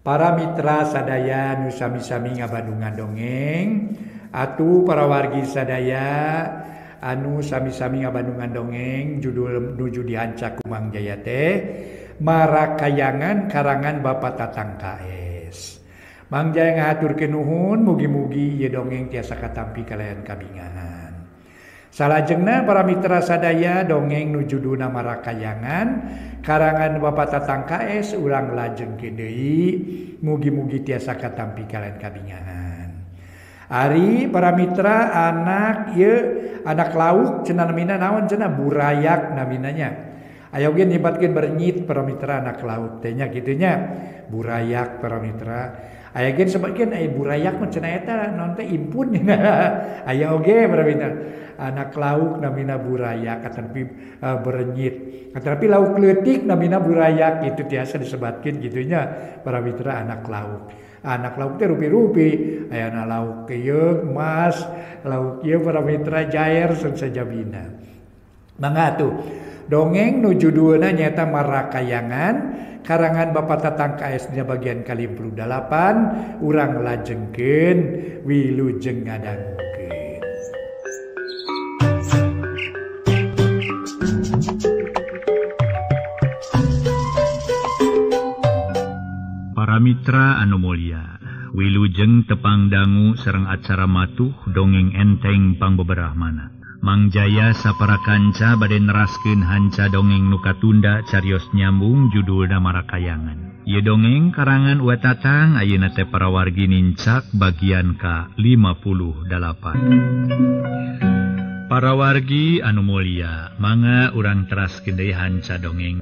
Para mitra sadaya nu sami-sami ngabandungan dongeng atuh para wargi sadaya anu sami-sami ngabandungan dongeng judul nuju dihancak ku Mang Jaya teh Marakayangan karangan Bapak Tatang KS. Mang Jaya ngahaturkeun nuhun, mugi-mugi ieu dongeng tiasa katampi kalayan kabingahan. Salajengna para mitra sadaya dongeng nu judulna Marakayangan karangan Bapak Tatang KS urang lajengkeun deui, mugi-mugi tiasa katampi kalayan kabingahan. Ari para mitra anak ieu anak lauk cenah namina naon cenah burayak naminanya. Aya oge nyebatkeun bernyit para mitra anak laut teh nya kitu nya burayak para mitra. Aya ge sebutkeun aya burayak mah cenah eta naon teh impun. Aya oge para mitra anak lauk namina burayak atapi berenyit. Tapi lauk leutik namina burayak itu tiasa disebatkeun kitu nya para mitra anak lauk. Anak lauk teh rupi-rupi, aya na lauk keyeuk, mas, lauk ieu para mitra jair sajabina. Mangga atuh dongeng nu judulna nyaeta Marakayangan karangan Bapak Tatang KS dina bagian ka-58 urang lajengkeun wilujeng ngadangukeun. Para mitra anu mulya, wilujeng tepang dangu sareng acara matuh dongeng enteng pangbeberahmana. Mang Jaya sapara kanca bade neraskeun hanca dongeng nu katunda carios nyambung judulna Marakayangan. Ieu dongeng karangan Wa Tatang ayeuna teh para wargi nincak bagian ka-58. Para wargi anu mulya, mangga urang teraskeun deui hanca dongeng.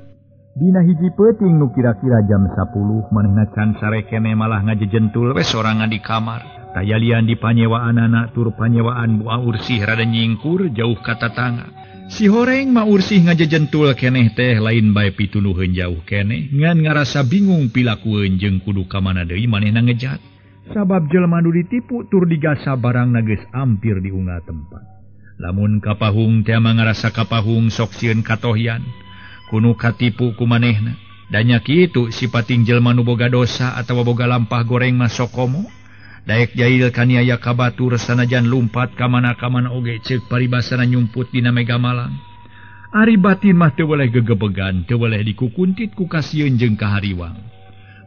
Dina hiji peuting nu kira-kira jam 10 manehna can sare keneh malah ngajejentul we sorangan di kamar. Tayalian di panyewaan anak tur panyewaan Bu Ursih rada nyingkur jauh ka tatangga. Si horeng ma Ursih ngajejentul keneh teh lain bae pitunuheun jauh keneh ngan ngarasa bingung pilakueun jeung kudu ka mana deui manehna ngejat. Sabab jelema nu ditipu tur digasa barangna geus ampir diunggal tempat. Lamun kapahung teh mah ngarasa kapahung sok sieun katohyan. Kunu katipu ku manehna. Danya kitu sipating jelema nu boga dosa atawa boga lampah goreng mah sok komo. Daek jail kaniaya ka batur sanajan lumpat ka mana-kamana oge ceuk paribasana nyumput dina mega malang. Ari batin mah teu weleh gegebegan, teu weleh dikukuntit ku kasieun jeung kahariwang.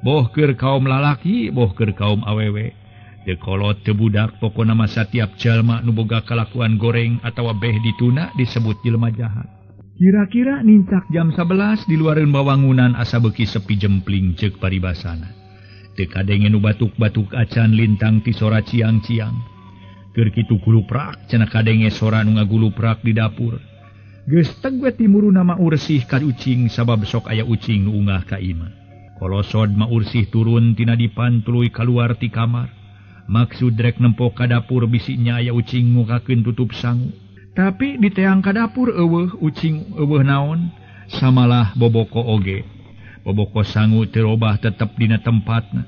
Boh keur kaum lalaki, boh keur kaum awewe. Teu kolot teu budak pokona mah satiap jalma nu boga kalakuan goreng atawa beh dituna disebut jelema jahat. Kira-kira nincak jam 11 di luareun bawangunan asa beuki sepi jempling ceuk paribasana. Teu kadenge nu batuk-batuk acan lintang ti sora ciang-ciang. Keur kitu guluprak cenah kadenge sora nu ngaguluprak di dapur. Geus teg we timuruna Ma Ursih ka ucing sabab sok aya ucing nu ungah ka imah. Kolosod Ma Ursih turun tina dipan tuluy kaluar ti kamar. Maksud rek nempo ka dapur bisinya aya ucing mukakeun tutup sangu. Tapi diteang ka dapur eueuh ucing eueuh naon, samalah boboko oge. Boboko sangu teu robah tetep dina tempatna.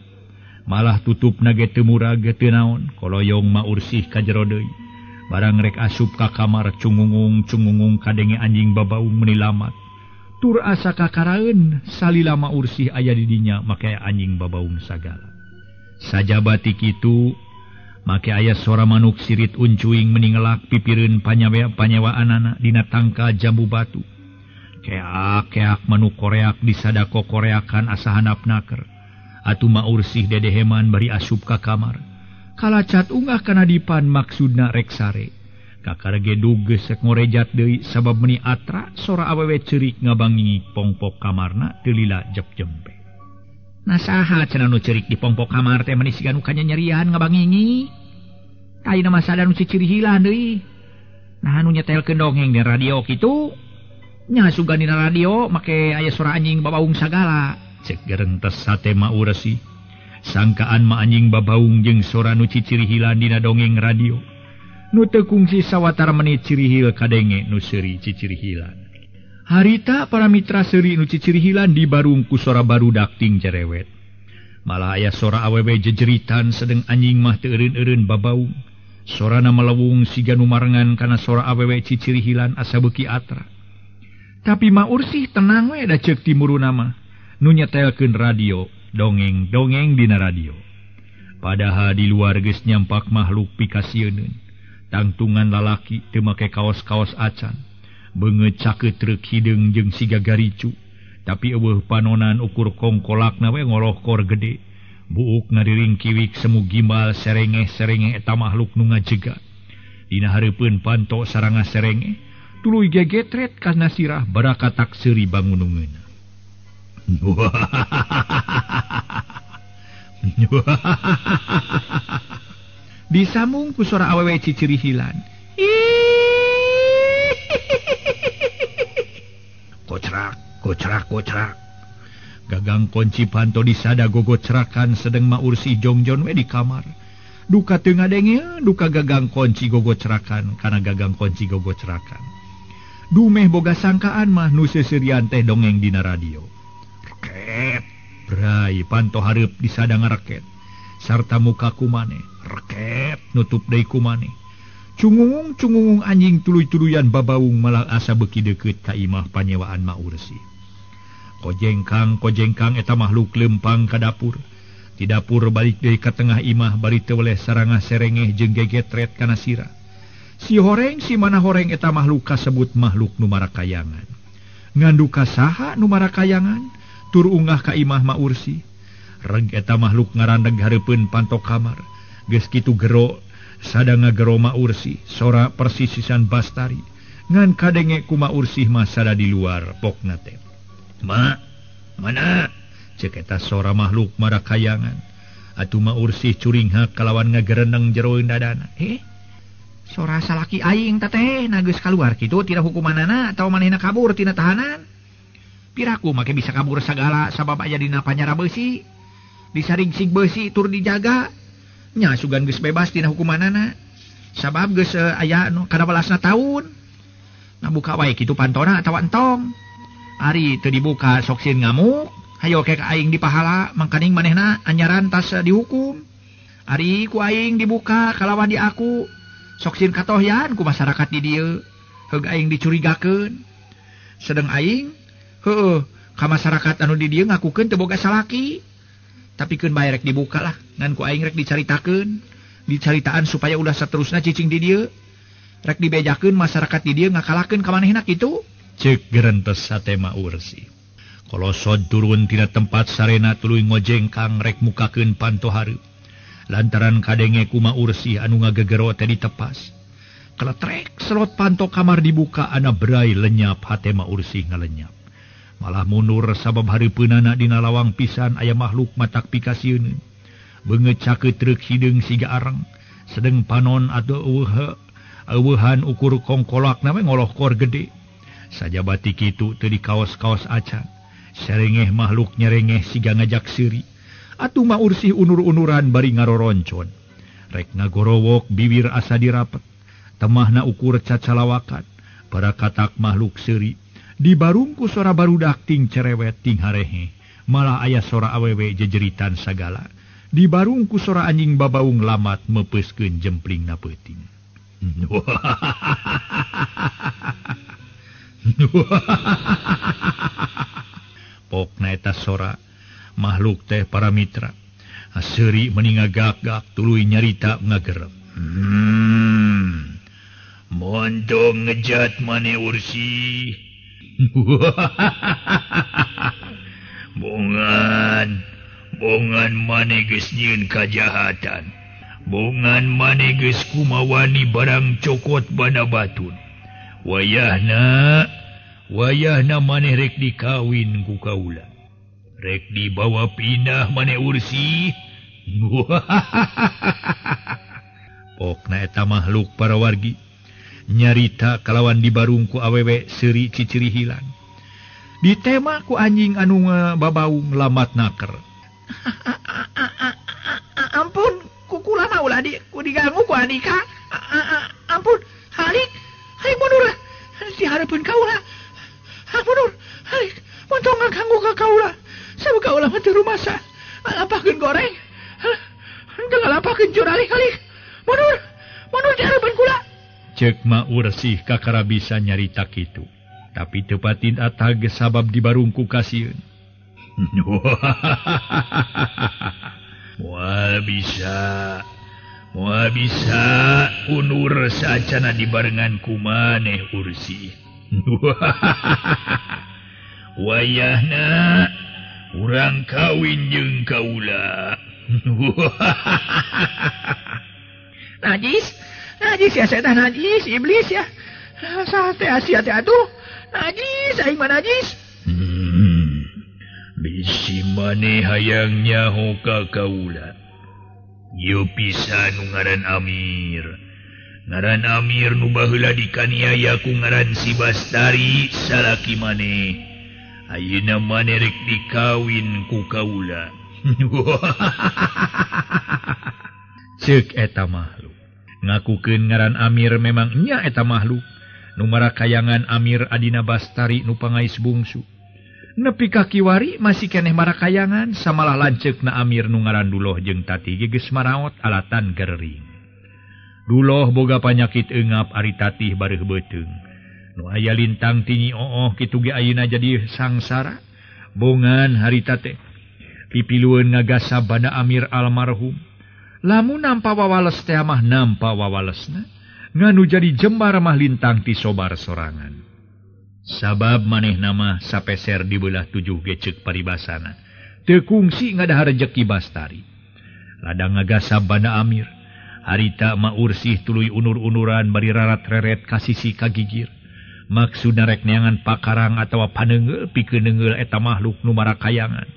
Malah tutupna ge teu murag ge teu naon, koloyong Ma Ursih ka jero deui. Barang rek asup ka kamar cungungung-cungungung kadenge anjing babaung meuni lamat. Tur asa kakaraeun salila Ma Ursih aya di dinya make anjing babaung sagala. Sajaba ti kitu make aya sora manuk sirit uncuing meuni ngelak pipireun panyewaanana dina tangkal jambu batu. Keak-keak manuk koreak disadako koreakan asa handap naker. Atuh Ma Ursih dedeheman bari asup ka kamar. Kalacat ungah kana dipan maksudna rek sare. Kakara gedug geus rek ngorejat deui sabab meuni atra sora awewe ceurik ngabangingi pongpok kamarna teu lila jep jempe. Nah saha cenah nu ceurik di pongpok kamar teh meuni siga nu kanyanyerian ngabangingi. Ayeuna mah sada nu cicirihilan deui. Nah anu nyetelkeun dongeng di radio kitu. Nya sugan dina radio make aya sora anjing babaung sagala. Cek gerentes sate Ma Ursih. Sangkaan ma anjing babaung jeung sora nu cicirihilan dina dongeng radio. Nu teu kungsi sawatara menit cirihil kadenge nu seuri cicirihilan. Harita para mitra seuri nu cicirihilan dibarung ku sora barudak ting cerewet. Malah aya sora awewe jejeritan sedeng anjing mah teu eureun-eureun babaung. Sorana melewung siga nu marengan kana sora awewe cicirihilan asa beuki atra. Tapi Ma Ursih tenang we da ceuk timuruna mah. Nu nyetelkeun radio. Dongeng dongeng dina radio. Padahal di luar geus nyampak makhluk pikasieun. Tangtungan lalaki teu make kaos-kaos acan. Beungeut cakeut treuk hideung jeung siga garicu. Tapi eueuh panonan ukur kongkolakna we ngolokor gede. Buuk ngariring kiwik semu gimbal serengeh-serengeh eta makhluk nu ngajega. Dina hareupeun panto saranga serengeh, tuluy gegetret kana sirah barakatak seuri bangunungeuna. Disambung ku sora awewe ciciri hilan. Kocrak, kocrak, kocrak. Gagang kunci panto disada gogocrakan sedeng Maursih jongjon we di kamar. Duka teu ngadenge, duka gagang kunci gogocrakan kana gagang kunci gogocrakan. Dumeh boga sangkaan mah nu seuseurian teh dongeng dina radio. Reket, bray panto hareup disada ngareket. Sarta muka kumane, reket nutup deui kumane. Cungungung cungungung anjing tuluy-tuluyan babaung malah asa beuki deukeut ka imah panyewaan Maursih. Kojengkang kojengkang eta makhluk lempang ka dapur. Di dapur balik deui ka tengah imah bari teu weleh saranga serengeh jeung gegetret kana sirah. Si horeng si mana horeng eta makhluk kasebut makhluk nu marakayangan. Nganduka saha nu marakayangan tur ungah ka imah Maursih. Reg eta makhluk ngarandeg hareupeun panto kamar. Geus kitu gero sada ngagero Maursih sora persisisan Bastari. Ngan kadenge ku Maursih mah sada di luar pokna teh. Ma, mana? Cek eta sora makhluk marakayangan. Atuh Maursih curinghak kalawan ngagereneng jeroeun dadana. Sora salaki aing teteh na geus kaluar kitu tina hukumanana atawa manehna kabur tina tahanan. Piraku make bisa kabur sagala sabab aya dina panyara beusi. Disaringsing beusi tur dijaga. Nya sugan geus bebas tina hukumanana. Sabab geus aya nu kana belasna taun. Na buka wae kitu pantona atawa entong. Ari teu dibuka sok sieun ngamuk, hayo ke ka aing dipahala mangkaning manehna anyaran tas dihukum. Ari ku aing dibuka kalawan di aku, sok sieun katohyan ku masyarakat di dieu, heug aing dicurigakeun. Sedeng aing heueuh ka masyarakat anu di dieu ngakukeun teu boga salaki. Tapi keun bae rek dibuka lah, ngan ku aing rek dicaritakeun, dicaritaan supaya ulah saterusna cicing di dieu. Rek dibejakeun masyarakat di dieu ngakalakeun ka manehna kitu. Cek gerentes sate Maursih. Kolosod turun tina tempat sarena tuluy ngojengkang rek mukakeun panto hareup. Lantaran kadenge ku Maursih anu ngagegero teh ditepas. Keletrek selot panto kamar dibuka ana berai lenyap hate Maursih ngalenyap. Malah mundur sabab hareupeunana dina lawang pisan aya makhluk matak pikasieun. Beungeut cakeut treuk hideung siga areng, sedeng panon atau eueuhan ukur kongkolakna we ngolohkor gede. Sajabati kitu teu dikaos-kaos acan. Serengeh makhluk nyerengeh siga ngajak seuri. Atuh Maursih unur-unuran bari ngaroroncon. Rek ngagorowok bibir asa dirapet. Temahna ukur cacalawakan. Para katak makhluk seuri. Dibarung ku sora barudak ting cerewet ting harehe. Malah aya sora awewe jejeritan sagala. Dibarung ku sora anjing babaung lamat meupeuskeun jemplingna peuting. Pokna eta sora makhluk teh para mitra. Seuri meni ngagak-gak tuluy nyarita ngagerem. Montong ngejat mane Ursih. Bongan, bongan mane geus nyieun kajahatan. Bongan mane geus kumawani barang cokot bana batun. Wayahna, wayahna maneh rek dikawin ku kaula. Rek dibawa pindah maneh Ursih. Pokna eta makhluk para wargi nyarita kalawan dibarung ku awewe seuri ciciri hilang. Ditema ku anjing anu babaung lamat naker. Ampun, kukula mah ulah di ku diganggu ku Andika. Ampun, halik, halik mundur. Di hareupeun kaula. Mundur, halik, montong ngaganggu ka kaula. Sabab kaula mah teu rumasa. Ngalampahkeun goreng. Henteu ngalampahkeun juralik halik. Mundur, mundur di hareupeun kula. Cek Ma Ursih kakara bisa nyarita kitu. Tapi teu patin atag sabab dibarung ku kasieun. Moal bisa. Moal bisa unur saacana dibarengan ku maneh Ursi. Wayahna urang kawin jeung kaula. Najis, najis ya setan, najis iblis ya. Sate asia teh atuh. Najis aing mah najis. Bisi maneh hayang nyaho ka kaula. Ieu pisan nu ngaran Amir. Ngaran Amir nu baheula dikaniaya ku ngaran si Bastari salaki maneh. Ayeuna maneh rek dikawin ku kaula. Ceuk eta makhluk. Ngakukeun ngaran Amir memang nya eta makhluk. Nu marakayangan Amir adina Bastari nu pangais bungsu. Nepi ka kiwari masih keneh marakayangan samalah lanceukna Amir nu ngaran Duloh jeung Tati ge geus maraot alatan gerering. Duloh boga panyakit eungap ari Tatih bareuh beuteung. Nu aya lintang tinyi ooh kitu ge ayeuna jadi sangsara. Bongan harita teh pipilueun ngagasa banda Amir almarhum. Lamun nampa wawales teh mah nampa wawalesna, nganu jadi jembar mah lintang ti sobar sorangan. Sabab manehna mah sapeser dibelah tujuh gecek paribasana. Teu kungsi ngadahar rejeki Bastari. Ladang ngagasa banda Amir. Harita ma Ursih tuluy unur-unuran bari rarat-reret ka sisi kagigir. Maksudna rek neangan pakarang atawa paneunggeul pikeun neunggeul eta makhluk nu marakayangan.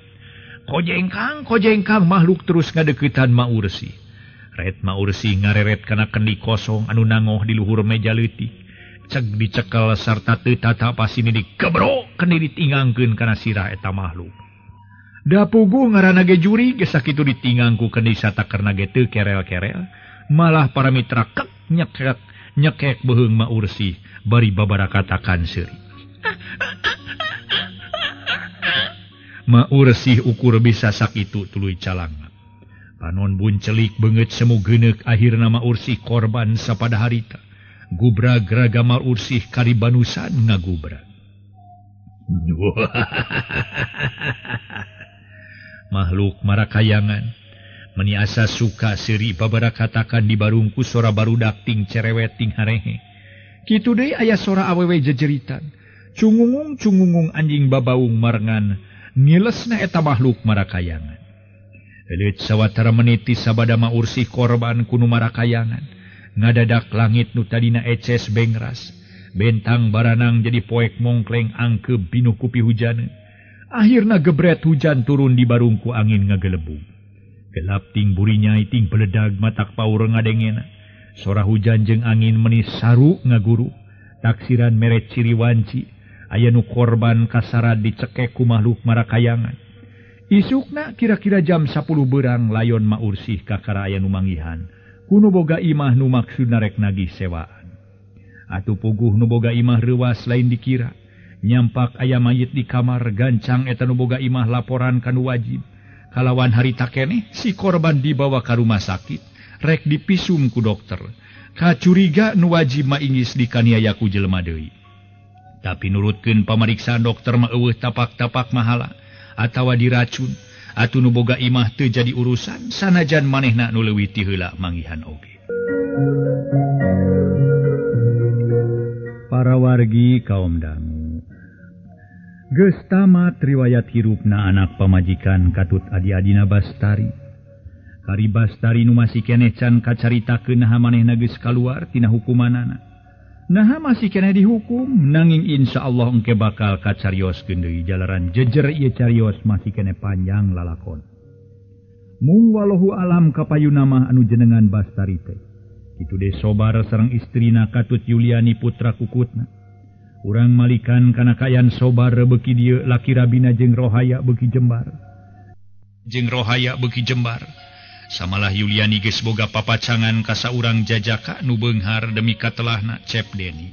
Kojengkang, kojengkang makhluk terus ngadeuketan Ma Ursih. Ret Ma Ursih ngareret kana kendi kosong anu nangoh di luhur meja leutik. Ceg dicekel sarta teu tata pasini digebro kendi ditinggangkeun kana sirah eta makhluk. Da puguh ngaranna ge juri geus sakitu ditinggang ku kendi satakerna ge teu kerel-kerel. Malah para mitra kek nyekek nyekek beuheung Ma Ursih bari babarakatakan seuri. Ma Ursih ukur bisa sakitu tuluy calangna. Panon buncelik beungeut semu geuneuk akhirna Ma Ursih korban sapada harita. Gubrag raga Ma Ursih karibanusan ngagubrag. Makhluk marakayangan meni asa suka seuri babarakatakan di barungku sora barudak ting cerewet ting harehe. Kitu deui aya sora awewe jejeritan. Cungungung cungungung anjing babaung marengan nilesna eta makhluk marakayangan. Leuleut sawatara menit ti sabada Ma Ursih korban ku nu marakayangan. Ngadadak langit nu tadina eces bengras. Bentang baranang jadi poek mongkleng angkeup pinuh ku pihujaneun. Akhirna gebret hujan turun di barungku angin ngagelebug. Gelap ting burinyai ting beledag matak paur ngadengena. Sora hujan jeung angin meni saru ngaguru. Taksiran mere ciri wanci. Aya nu korban kasarad dicekek ku makhluk marakayangan. Isukna kira-kira jam 10 berang layon Ma Ursih kakara aya nu manggihan. Ku nu boga imah nu maksudna rek nagih sewaan. Atuh puguh nu boga imah reuwas lain dikira. Nyampak aya mayit di kamar gancang eta nu boga imah laporan ka nu wajib. Kalawan harita keneh si korban dibawa ka rumah sakit rek dipisum ku dokter. Kacuriga nu wajib mah inggis dikaniaya ku jelema deui. Tapi nurutkeun pamariksaan dokter mah eueuh tapak-tapak mahala atawa diracun. Atuh nu boga imah teu jadi urusan sanajan manehna nu leuwih ti heula manggihan oge. Para wargi kaum dangu, geus tamat riwayat hirupna anak pamajikan katut adi-adina Bastari. Kari Bastari nu masih keneh can kacaritakeun naha manehna geus kaluar tina hukumanana. Naha masih keneh dihukum, nanging insyaallah engke bakal kacarioskeun deui jalaran jejer ieu carios masih keneh panjang lalakon. Mung walahu alam kapayuna mah anu jenengan Bastari teh. Kitu deui sobar sareng istrina katut Yuliani putra kukutna. Urang malikan kana kayan sobar beuki dieu laki rabina jeung rohaya beuki jembar. Jeung rohaya beuki jembar. Samalah Yuliani geus boga papacangan ka saurang jajaka nu beunghar demi katelahna Cep Deni.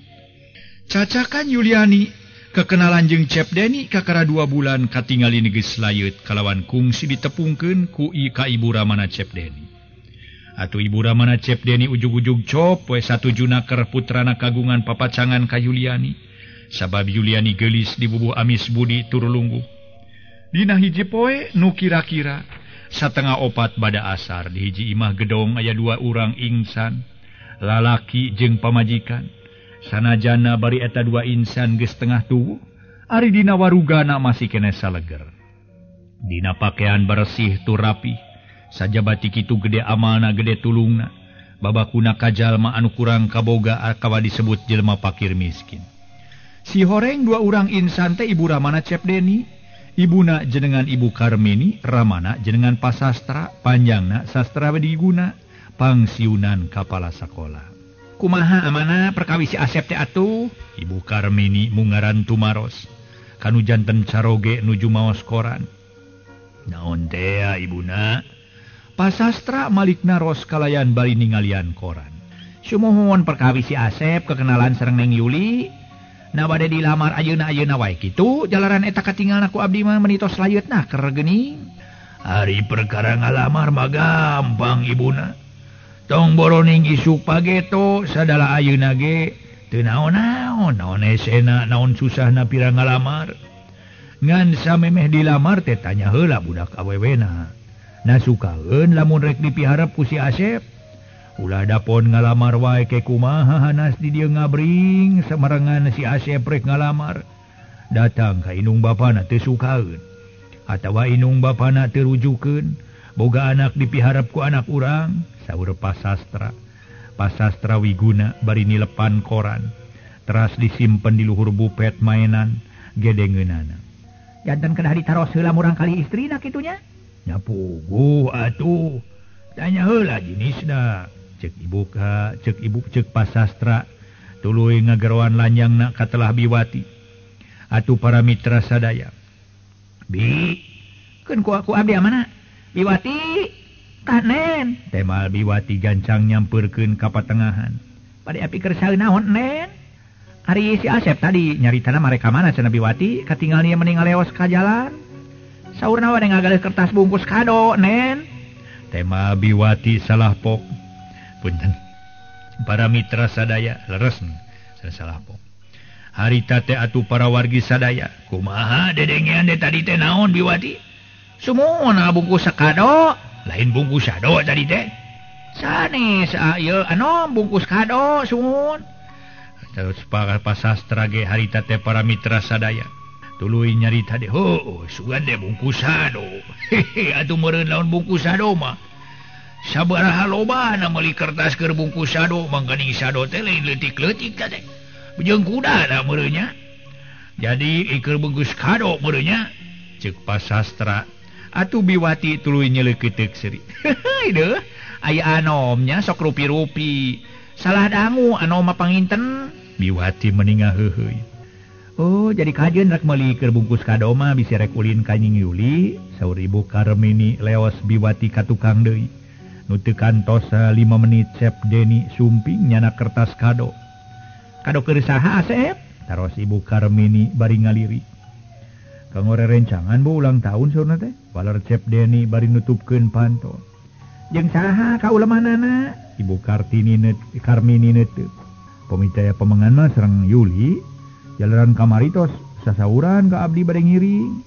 Cacakan Yuliani kekenalan jeung Cep Deni kakara 2 bulan katingali geus layeut kalawan kungsi ditepungkeun ku ka ibu ramana Cep Deni. Atuh ibu ramana Cep Deni ujug-ujug cop we satujuna keur putrana kagungan papacangan ka Yuliani. Sabab Yuliani geulis dibubuh amis budi tur lungguh. Dina hiji poe nu kira-kira 3:30 bada asar di hiji imah gedong aya dua urang insan, lalaki jeung pamajikan. Sanajana bari eta dua insan geus tengah tuwuh, ari dina warugana masih keneh saleger. Dina pakaian bersih tur rapih, sajabati kitu gede amalna gede tulungna. Babakuna kajalma anu kurang kaboga akawa disebut jelema pakir miskin. Si horeng dua urang insan teh ibu Ramana Cep Deni, ibuna jenengan Ibu Karmini, Ramana jenengan Pasastra, panjangna Sastra Widiguna, pangsiunan kapala sakola. Kumaha amana perkawis si Asep teh atuh? Ibu Karmini mungaran tumaros, kanu janten caroge nuju maos koran. Naon teh ibuna? Pasastra malik naros kalayan bari ningalian koran. Sumuhun perkawis si Asep kekenalan sareng Neng Yuli. Na bade dilamar ayeuna-ayeuna wae kitu jalaran eta katingalna ku abdi mah meni tos layeutna keur geuning. Ari perkara ngalamar mah gampang ibuna. Tong boroning isuk pageto sadala ayeuna ge teu naon-naon, naon hesena, naon susahna pira ngalamar. Ngan samemeh dilamar teh tanya heula budak awewena. Nasukaeun lamun rek dipiharep ku si Asep. Ulah dapon ngalamar wae ke kumaha hanas di dieu ngabring samarengan si Asep rek ngalamar. Datang ka indung bapana teu sukaeun atawa indung bapana teu rujukeun, boga anak dipiharep ku anak urang, saur Pasastra. Pasastra Wiguna bari nilepan koran, teras disimpen di luhur bupet mainan gedengeunana. Janten kedah ditaros heula murang kali istrina kitunya? Nya puguh atuh. Tanya heula jenisna. Cek ibu ka, cek ibu cek Pasastra tuluy ngageroan lanjangna katelah Biwati. Atuh para mitra sadaya. Bi, keun ku aku abdi amana? Biwati, kanen. Temal Biwati gancang nyampeurkeun ka patengahan. Bade api keur naon nen? Ari si Asep tadi nyaritana mareka mana cenah Biwati, katingal nya mending ngaleos ka jalan. Saurna wae ngagaleuh kertas bungkus kado nen. Tema Biwati salah pok. Punten. Para mitra sadaya leres salah pok. Harita teh atuh para wargi sadaya. Kumaha dedengean teh tadi teh naon Biwati? Sumuna bungkus kado, lain bungkus kado tadi teh. Sanes ieu anu bungkus kado sumun. Terus para Pasastra ge harita teh para mitra sadaya. Tuluy nyarita deh, oh, sugan deh bungkus kado. Hehe, atuh meureun laun bungkus kado mah. Sabaraha lobana meuli kertas keur bungkus sado, mangkaning sado teh lain leutik-leutik teh. Jeung kuda da meureun nya. Jadi iker bungkus kado meureun nya. Ceuk Pasastra. Atuh Biwati tuluy nyeleukeuteup seuri. Hehe deuh, aya anomnya sok rupi-rupi. Salah dangu anom mah panginten. Biwati meningah heuheuy. Oh, jadi kajeun rek meuli keur bungkus kado mah bisi rek ulin ka Nying Yuli, saur Ibu Karmini leos Biwati ka tukang deui. Nu teu kantos 5 menit Cep Deni sumping nyana kertas kado. Kado keur saha Asep? Taros Ibu Karmini bari ngaliri. Kanggo rerencangan Bu ulang tahun saurna teh. Waler Cep Deni bari nutupkeun panto. Jeung saha kaulemanana? Ibu Kartini net Karmini neteup. Pamicaya pemengan mah sareng Yuli. Jalaran kamari tos sasauran ka abdi bade ngiring.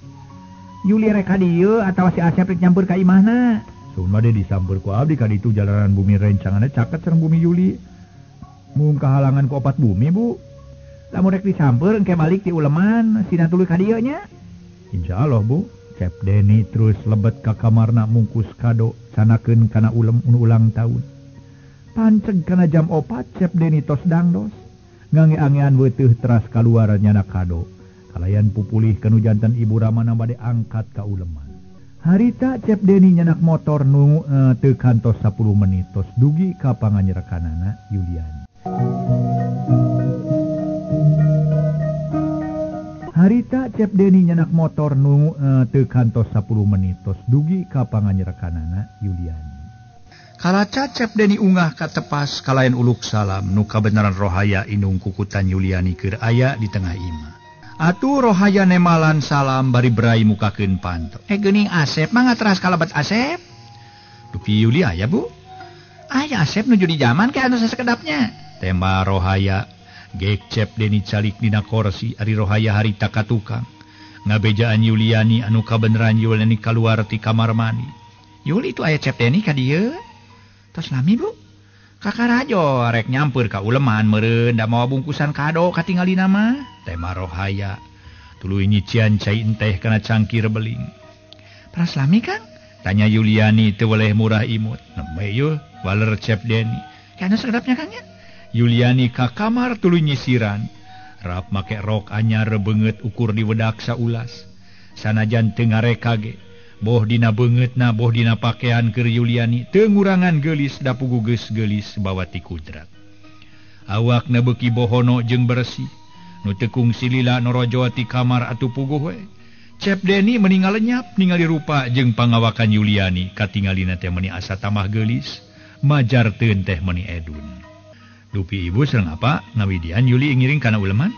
Yuli rek ka dieu atawa si Asep rek nyampeur ka imahna? Sun mah disamper ku abdi ka ditu jalanan bumi rencanganna caket sareng bumi Yuli. Mung kahalangan ku opat bumi Bu. Lamun rek disamper engke balik ti uleman sina tuluy ka dieu nya. Insyaallah Bu. Cep Deni terus lebet ka kamarna mungkus kado sanakeun kana ulem ulang tahun. Panceg kana jam 4 Cep Deni tos dangdos. Ngange-angean weteuh teras kaluar nyana kado. Kalayan pupulih kanu jantan Ibu Ramana bade angkat ka uleman. Harita Cep Deni nyanak motor nu teu kantos 10 menit tos dugi ka panganyerekanana Yuliani. Harita Cep Deni nyanak motor nu teu kantos 10 menit tos dugi ka panganyerekanana Yuliani. Kalaca Cep Deni ungah ka tepas kalayan uluk salam nu kabeneran Rohaya indung kukutan Yuliani keur aya di tengah imah. Atuh Rohaya nemalan salam bari berai mukakeun panto. Geuning Asep mangga teras kalebet Asep. Dupi Yuli aya Bu? Aya Asep nuju di zaman ke anu sasekedapnya. Tema Rohaya gek Cep Deni calik dina korsi ari Rohaya harita ka tukang. Ngabejaan Yuliani anu kabeneran Yuliani kaluar ti kamar mandi. Yuli itu aya Cep Deni ka dieu. Tos lami Bu. Kakarajo rek nyampeur ka uleman meureun da mawa bungkusan kado katingalina mah. Tema Rohaya tuluy nyician cai enteh kana cangkir beling. Paras lami Kang? Tanya Yuliani teu weleh murah imut. Nembe yul waler Cep Deni. Kana sekedapnya Kang ya? Yuliani ka kamar tuluy nyisiran. Rap make rok anyar beungeut ukur diwedak saulas. Sanajan teu ngareka ge, boh dina beungeutna boh dina pakean keur Yuliani teu ngurangan geulis da pugu geus geulis bawa ti kudrat. Awakna beuki bohono jeung bersih. Nu teu kungsi lila norojo ti kamar atuh puguh we. Cep Deni meuni ngalenyap ningali rupa jeung pangawakan Yuliani katingalina teh meuni asa tambah geulis, majar teun teh meuni edun. Dupi ibu sareng apa ngawidian Yuli ngiring kana uleman.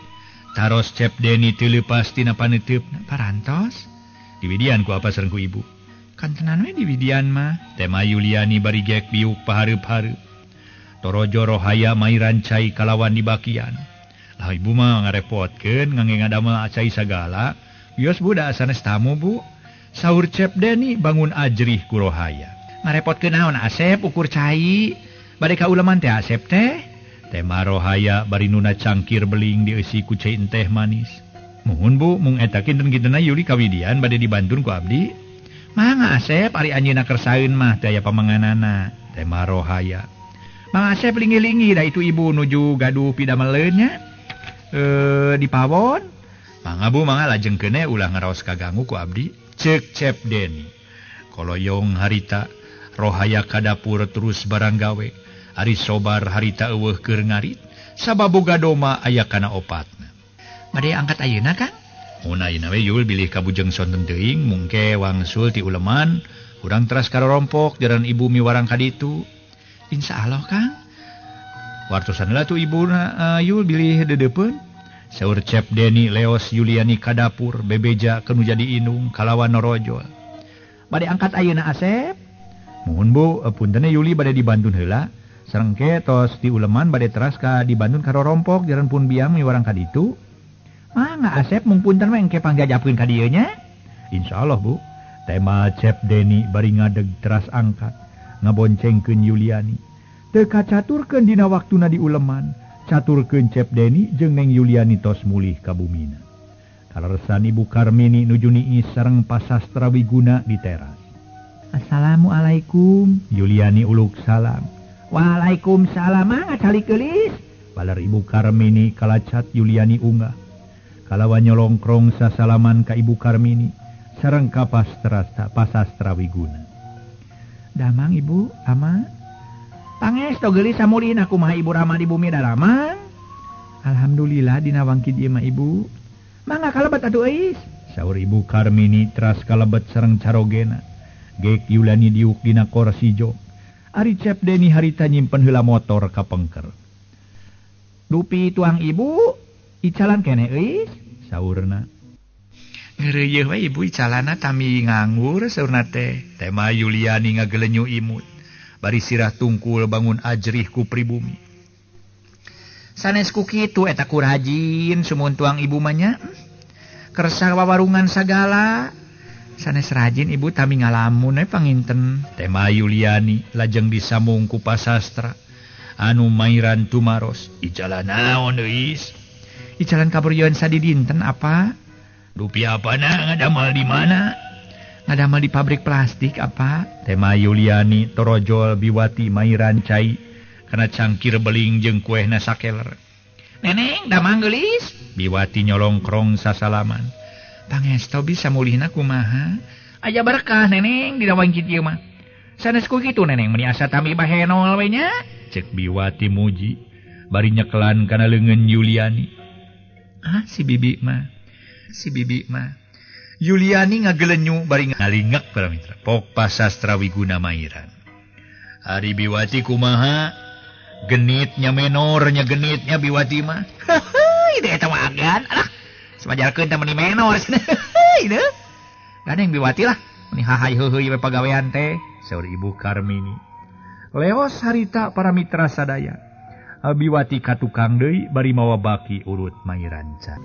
Taros Cep Deni teu leupas tina paneuteup. Parantos diwidian ku apa sareng ku ibu? Kantenan we diwidian mah. Tema Yuliani bari gek biuk pahareup-hareup. Torojo Rohaya mairan cai kalawan dibakian. Lah ibu mah ngarepotkeun ngangge ngadamel cai sagala. Wios bu da sanes tamu bu. Saur Cep Deni bangun ajrih ku Rohaya. Ngarepotkeun naon Asep ukur cai. Bade ka uleman teh Asep teh. Tema Rohaya bari nuna cangkir beling dieusi ku cai teh manis. Muhun bu, mung eta kinten-kintenna Yuli kawidian bade dibantun ku abdi. Mangga Asep ari anjeunna kersaeun mah teu aya pamanganana. Tema Rohaya. Mang Asep lingi-lingi da itu ibu nuju gaduh pidameleun nya. Di pawon. Mangga bu, mangga lajengkeun ulah ngaraos kaganggu ku abdi. Ceuk Cep Deni. Koloyong harita Rohaya ka dapur terus barang gawe. Ari sobar harita eueuh keur ngarit sabab boga doma aya kana opatna. Bade angkat ayeuna Kang? Mun ayeuna we Yul bilih kabujeng sonten teuing mungke wangsul ti uleman urang teras karorompok jaran ibu miwarang ka ditu. Insyaallah Kang. Wartosan heula tuh ibuna Yul bilih dedeupeun. Saur Cep Deni leos Yuliani ka dapur bebeja kanu jadi inung kalawan norojol. Bade angkat ayeuna Asep? Muhun Bu, punten Yuli bade dibantun heula. Sarengke tos di uleman bade teras ka dibantun ka rorompok jaran pun biang miwarang ka ditu. Mangga Asep mung punten we engke pangjajapkeun ka dieu nya. Insyaallah Bu. Tema Cep Deni bari ngadeg teras angkat ngaboncengkeun Yuliani. Teu kacaturkeun dina waktuna di uleman, caturkeun Cep Deni jeung Neng Yuliani tos mulih ka bumina. Kaleresan Ibu Karmini nuju niis sareng Pasastra Wiguna di teras. Assalamualaikum. Yuliani uluk salam. Waalaikumsalam mangga calik geulis. Baler Ibu Karmini kalacat Yuliani unggah. Kalawan nyolongkrong sasalaman ka Ibu Karmini sareng ka Pasastra Wiguna. Damang Ibu, ama. Pangesto geulis samulihna kumaha Ibu Rama di bumi daramang? Alhamdulillah dina wangkid ieu mah Ibu. Mangga kalebet atuh euis. Saur Ibu Karmini teras kalebet sareng carogena. Gek Yuliani diuk dina korsi jok. Ari Cep Deni harita nyimpen heula motor ka pengker. Dupi tuang ibu, icalan kene euis, saurna. Ngeureuyeun we ibu icalana tami nganggur saurna teh. Tema Yuliani ngagelenyu imut. Bari sirah tungkul bangun ajrih ku pribumi. Sanes ku kitu eta ku rajin sumun tuang ibu mah nya. Kersa wawarungan sagala. Sanes rajin ibu tami ngalamun we panginten. Tema Yuliani lajeng disambung ku Pasastra anu mairan tumaros. Icalan naon euis? Icalan kaburieun sadidinten apa? Dupi apana ngadamal di mana? Ngadamal di pabrik plastik apa? Tema Yuliani torojol biwati mairan cai kana cangkir beling jeung kuehna sakeler. Neneng damang geulis. Biwati nyolongkrong sasalaman. Pangesto bisa mulihna kumaha? Aya berkah neneng dina wangkit ieu mah. Sanes ku kitu neneng meuni asa tami bahenol we nya. Cek Biwati muji bari nyekelan kana leungeun Yuliani. Ah si bibi mah. Si bibi mah. Yuliani ngagelenyu bari ngalingek para mitra. Pok Pasastra Wiguna mairan. Ari Biwati kumaha? Genitnya menornya genitnya Biwati mah. Heuh, eta mah agan. Alah, semajarkeun teh meuni menor. Heuh, deui. Gandeng Biwati lah, meuni hahay heuheuy we pagawean teh. Saur Ibu Karmini. Leos harita para mitra sadaya. Biwati ka tukang deui bari mawa baki urut mairanca.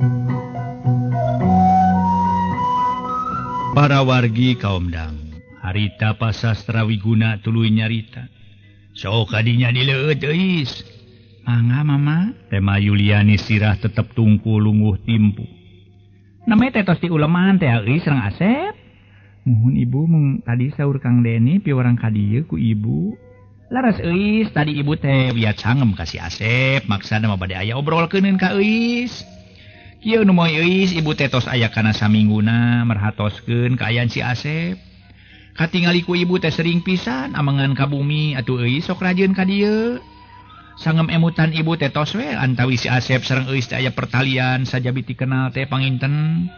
Para wargi kaum dangu, harita pasastra wiguna tuluy nyarita. Sok kadinya dileueut euis. Mangga mama. Tema Yuliani sirah tetep tungku lungguh timpu. Namanya teh tos diuleman teh euis sareng Asep. Muhun ibu mung tadi saur Kang Deni piwarang ka dieu ku ibu. Laras euis tadi ibu teh wiat sangem ka si Asep, maksana mah bade aya obrolkeuneun ka euis. Kieu nu moy euis ibu teh tos aya kana samingguna merhatoskeun kaayaan si Asep. Katingali ku ibu teh sering pisan amengan ka bumi atuh euis sok rajin ka dieu. Sangem emutan ibu teh tos we antawi si Asep sareng euis teh aya pertalian sajabi dikenal teh panginten.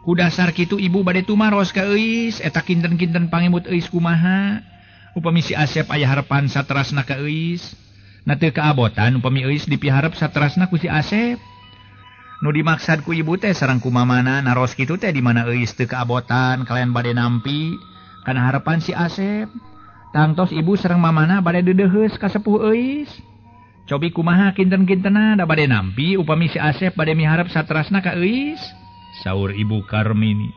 Ku dasar kitu ibu bade tumaros ka euis eta kinten-kinten pangemut euis kumaha. Upami si Asep aya harepan saterasna ka euis. Na teu kaabotan upami euis dipiharep saterasna ku si Asep. Nu dimaksad ku ibu teh sareng ku mamana naros kitu teh di mana euis teu kaabotan kalayan bade nampi kana harapan si Asep. Tangtos ibu sareng mamana bade deudeuheus ka sepuh euis. Cobi kumaha kinten-kintena da bade nampi upami si Asep bade miharep saterasna ka euis. Saur Ibu Karmini.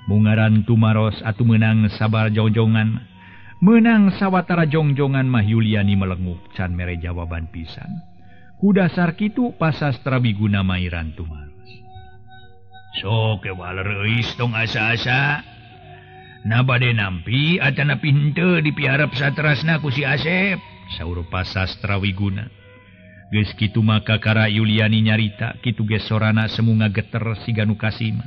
Mungaran tumaros atuh meunang sabar jongjongan. Meunang sawatara jongjongan mah Yuliani melenguk can mere jawaban pisan. Ku dasar kitu pasastra wiguna mairan tumaros. Sok waler euis tong asa-asa. Na bade nampi atanapi henteu dipiharep saterasna ku si Asep. Saur pasastra wiguna. Geus kitu maka kakara Yuliani nyarita kitu ge sorana semu ngageter siga nu kasima.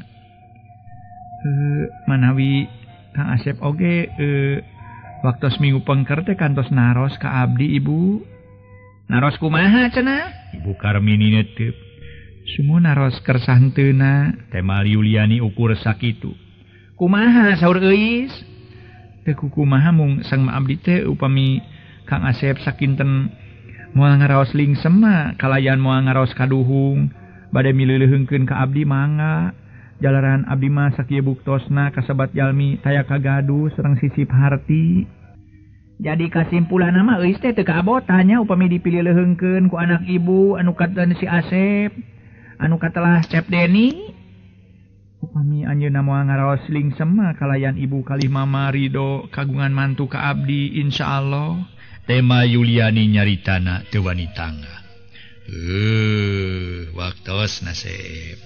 Manawi Kang Asep oge waktos minggu pengker teh kantos naros ka abdi ibu. Naros kumaha cenah? Ibu Karmini netep. Sumu naros kersa henteuna. Tema Yuliani ukur sakitu. Kumaha saur euis? Teu kumaha mung sang ma abdi teh upami Kang Asep sakinten moal ngaraos lingsem mah kalayan moal ngaraos kaduhung bade mileuleheungkeun ka abdi mangga. Jalaran abdi mah sakieu buktosna kasebat jalmi taya kagaduh sareng sisip harti. Jadi kasimpulanna mah euis teh teu kaabotan nya upami dipileuleheungkeun ku anak ibu anu katen si Asep anu katelah Cep Deni. Upami anjeunna moal ngaraos lingsem mah kalayan ibu kalih mama ridho kagungan mantu ka abdi insyaallah. Tema Yuliani nyaritana teu wani tangga. Waktos nasib.